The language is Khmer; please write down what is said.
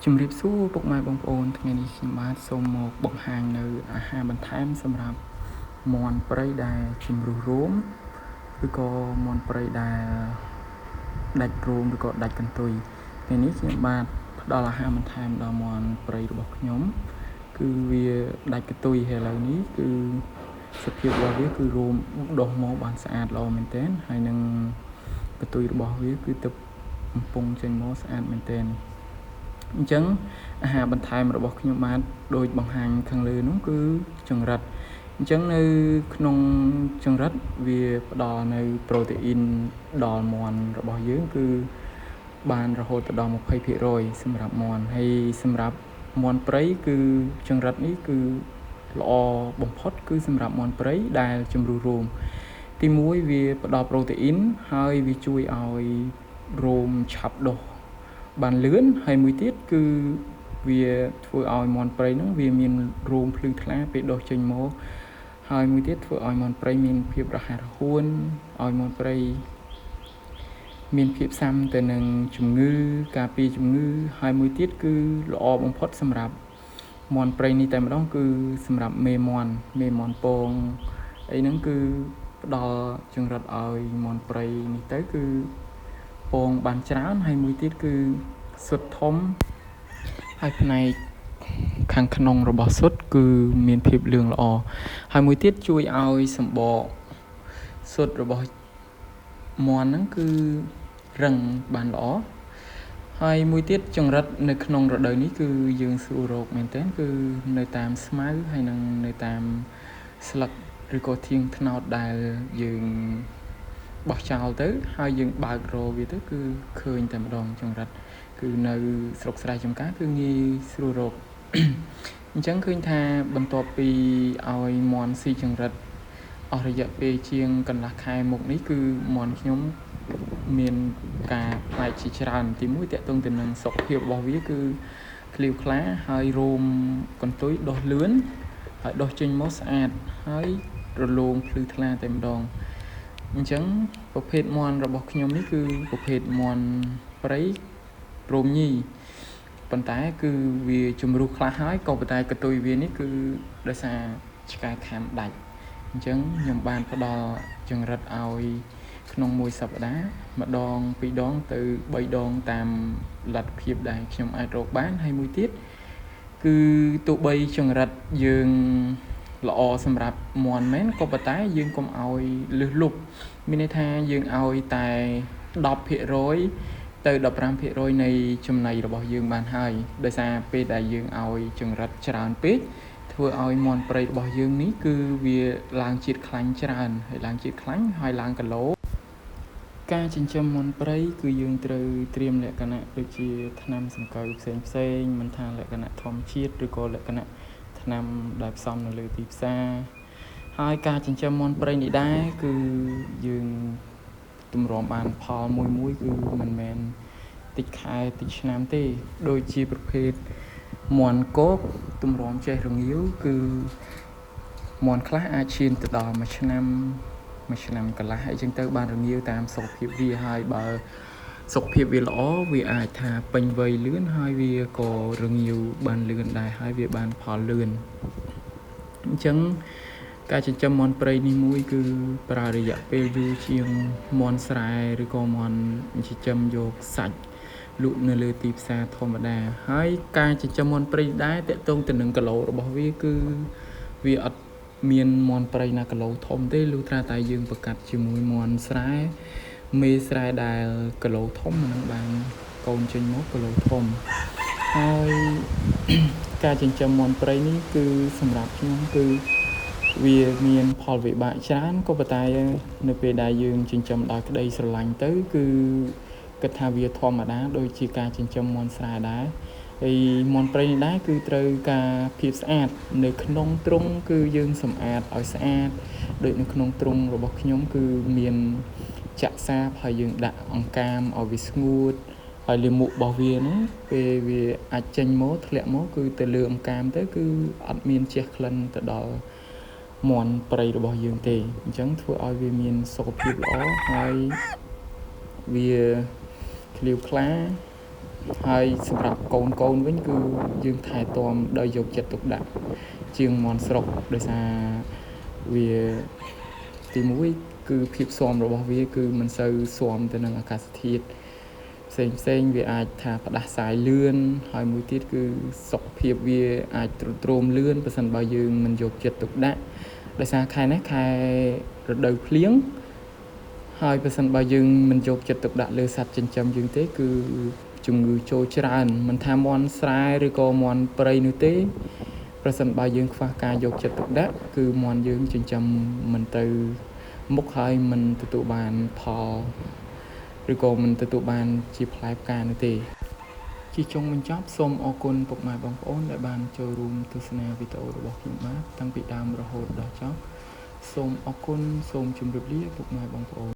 ជំរាបសួរពុកម៉ែបងប្អូនថ្ងៃនេះខ្ញុំបាទសូមមកបង្ហាញនៅអាហារបន្ថែមសម្រាប់មាន់ព្រៃដែលជំរុះរោមឬក៏មាន់ព្រៃដែលដាច់រោមឬក៏ដាច់កន្ទុយថ្ងៃនេះខ្ញុំបាទផ្ដល់អាហារបន្ថែមដល់មាន់ព្រៃរបស់ខ្ញុំគឺវាដាច់កន្ទុយហើយឥឡូវនេះគឺសភាពរបស់វាគឺរោមដុះមកបានស្អាតល្អមែនទែនហើយនឹងកន្ទុយរបស់វាគឺទឹកកំពុងចេញមកស្អាតមែនទែនអញ្ចឹងអាហារបន្ថែមរបស់ខ្ញុំបាទដូចបង្ហាញខាងលើនោះគឺចង្រិតអញ្ចឹងនៅក្នុងចង្រិតវាផ្ដល់នៅប្រូតេអ៊ីនដល់មាន់របស់យើងគឺបានរហូតដល់ 20% សម្រាប់មាន់ហើយសម្រាប់មាន់ព្រៃគឺចង្រិតនេះគឺល្អបំផុតគឺសម្រាប់មាន់ព្រៃដែលជំរុះរោមទី1វាផ្ដល់ប្រូតេអ៊ីនហើយវាជួយឲ្យរោមឆាប់ដុះបានលឿនហើយមួយទៀតគឺវាធ្វើឲ្យមាន់ព្រៃហ្នឹងវាមានរោមភ្លឺថ្លាពេលដុះចេញមកហើយមួយទៀតធ្វើឲ្យមាន់ព្រៃមានភាពរហ័សរហួនឲ្យមាន់ព្រៃមានភាពស៊ាំទៅនឹងជំងឺការពារជំងឺហើយមួយទៀតគឺល្អបំផុតសម្រាប់មាន់ព្រៃនេះតែម្ដងគឺសម្រាប់មេមាន់ពងអីហ្នឹងគឺផ្ដល់ចង្រិតឲ្យមាន់ព្រៃនេះទៅគឺពងបានច្រើនហើយមួយទៀតគឺសុទ្ធធំហើយផ្នែកខាងក្នុងរបស់សុទ្ធគឺមានភាពលឿងល្អហើយមួយទៀតជួយឲ្យសម្បកសុទ្ធរបស់មាន់ហ្នឹងគឺរឹងបានល្អហើយមួយទៀតចង្រិតនៅក្នុងរដូវនេះគឺយើងស្រួលរកមែនទែនគឺនៅតាមស្មៅហើយនិងនៅតាមស្លឹកឬក៏ធាងត្នោតដែលយើងបោះចោលទៅហើយយើងបើករវាទៅគឺឃើញតែម្ដងចង្រិតគឺនៅស្រុកស្រែចម្ការគឺងាយស្រួលរកអញ្ចឹងឃើញថាបន្ទាប់ពីឲ្យមាន់ស៊ីចង្រិតអស់រយៈពេលជាងកន្លះខែមកនេះគឺមាន់ខ្ញុំមានការប្លែកជាច្រើនទីមួយទាក់ទងទៅនឹងសុខភាពរបស់វាគឺឃ្លាវខ្លាហើយរោមកន្ទុយដុះលឿនហើយដុះចេញមកស្អាតហើយរលោងភ្លឺថ្លាតែម្ដងអញ្ចឹងប្រភេទមាន់របស់ខ្ញុំនេះគឺប្រភេទមាន់ព្រៃរោមញីប៉ុន្តែគឺវាជំរុះខ្លះហើយក៏ប៉ុន្តែកន្ទុយវានេះគឺដោយសារឆ្កែខាំដាច់អញ្ចឹងខ្ញុំបានផ្ដល់ចង្រិតឲ្យក្នុងមួយសប្តាហ៍ម្ដងពីរដងទៅ3ដងតាមលទ្ធភាពដែលខ្ញុំអាចរកបានហើយមួយទៀតគឺទោះបីចង្រិតយើងល្អសម្រាប់មាន់មែនក៏ប៉ុន្តែយើងកុំឲ្យលើសលប់មានន័យថាយើងឲ្យតែ 10% ទៅ 15% នៃចំណីរបស់យើងបានហើយដោយសារពេលដែលយើងឲ្យចង្រិតច្រើនពេកធ្វើឲ្យមាន់ព្រៃរបស់យើងនេះគឺវាឡើងជាតិខ្លាញ់ច្រើនហើយឡើងជាតិខ្លាញ់ហើយឡើងគីឡូការចិញ្ចឹមមាន់ព្រៃគឺយើងត្រូវត្រៀមលក្ខណៈដូចជាថ្នាំសង្កូវផ្សេងផ្សេងមិនថាលក្ខណៈធម្មជាតិឬក៏លក្ខណៈថ្នាំដែលផ្សំនៅលើទីផ្សារហើយការចិញ្ចឹមមាន់ព្រៃនេះដែរគឺយើងទម្រាំបានផលមួយមួយគឺមិនមែនតិចខែតិចឆ្នាំទេដូចជាប្រភេទមាន់គោកទម្រាំចេះរងាវគឺមាន់ខ្លះអាចឈានទៅដល់មួយឆ្នាំកន្លះអីចឹងទៅបានរងាវតាមសុខភាពវាហើយបើសុខភាពវាល្អវាអាចថាពេញវ័យលឿនហើយវាក៏រងាវបានលឿនដែរហើយវាបានផលលឿនអញ្ចឹងការចិញ្ចឹមមាន់ព្រៃនេះមួយគឺប្រើរយៈពេលយូរជាងមាន់ស្រែឬក៏មាន់ចិញ្ចឹមយកសាច់លក់នៅលើទីផ្សារធម្មតាហើយការចិញ្ចឹមមាន់ព្រៃដែរទាក់ទងទៅនឹងគីឡូរបស់វាគឺវាអត់មានមាន់ព្រៃណាគីឡូធំទេលុះត្រាតែយើងប្រកាសជាមួយមាន់ស្រែមេស្រែដែលគីឡូធំនឹងបានកូនចេញមកគីឡូធំហើយការចិញ្ចឹមមាន់ព្រៃនេះគឺសម្រាប់ខ្ញុំគឺវាមានផលវិបាកច្រើនក៏ប៉ុន្តែនៅពេលដែលយើងចិញ្ចឹមដោយក្តីស្រឡាញ់ទៅគឺគិតថាវាធម្មតាដូចជាការចិញ្ចឹមមាន់ស្រែដែរហើយមាន់ព្រៃនេះដែរគឺត្រូវការភាពស្អាតនៅក្នុងទ្រុងគឺយើងសម្អាតឲ្យស្អាតដូចនៅក្នុងទ្រុងរបស់ខ្ញុំគឺមានចាក់សាបហើយយើងដាក់អង្កាមឲ្យវាស្ងួតហើយលាមករបស់វាហ្នឹងពេលវាអាចចេញមកធ្លាក់មកគឺទៅលើអង្កាមទៅគឺអត់មានជះក្លិនទៅដល់មាន់ព្រៃរបស់យើងទេអញ្ចឹងធ្វើឲ្យវាមានសុខភាពល្អហើយវាឃ្លាវខ្លា ហើយសម្រាប់កូនកូនវិញគឺយើងថែទាំដោយយកចិត្តទុកដាក់ជាងមាន់ស្រុកដោយសារវាទី1គឺភាពស៊ាំរបស់វាគឺមិនសូវស៊ាំទៅនឹងអាកាសធាតុផ្សេងផ្សេងវាអាចថាផ្ដាសាយលឿនហើយមួយទៀតគឺសុខភាពវាអាចទ្រុឌទ្រោមលឿនប្រសិនបើយើងមិនយកចិត្តទុកដាក់ដោយសារខែនេះខែរដូវភ្លៀងហើយប្រសិនបើយើងមិនយកចិត្តទុកដាក់លើសត្វចិញ្ចឹមយើងទេគឺជំងឺចូលច្រើនមិនថាមាន់ស្រែឬក៏មាន់ព្រៃនោះទេប្រសិនបើយើងខ្វះការយកចិត្តទុកដាក់គឺមាន់យើងចិញ្ចឹមមិនទៅមុខហើយមិនទទួលបានផលឬក៏មិនទទួលបានជាផ្លែផ្កានោះទេជាចុងបញ្ចប់សូមអរគុណពុកម៉ែបងប្អូនដែលបានចូលរួមទស្សនាវីដេអូរបស់ខ្ញុំបាទតាំងពីដើមរហូតដល់ចប់សូមអរគុណសូមជម្រាបលាពុកម៉ែបងប្អូន។